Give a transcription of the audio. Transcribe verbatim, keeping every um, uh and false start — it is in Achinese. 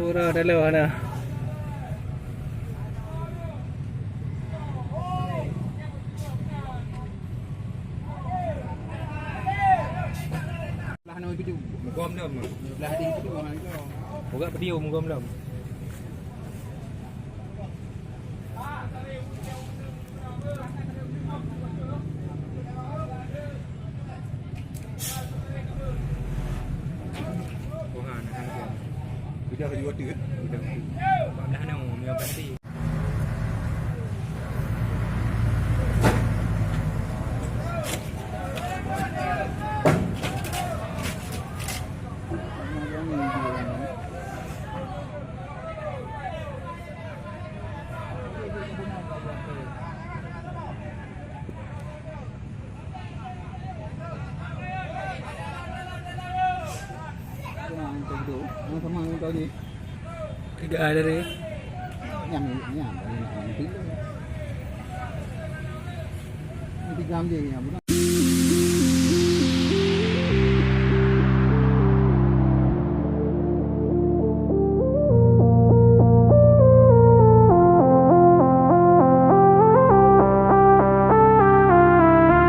Ura dalam mana? Belah nang itu. Mugom dah, Mak. Belah di itu, orang itu. Buka video mugom dah. Udah lagi waktu kan? Udah. Empat belas enam, lima belas hari. Tiga hari. Nyam, nyam, nyam, nyam, tiga. Ini tiga ambil, nyam, bukan?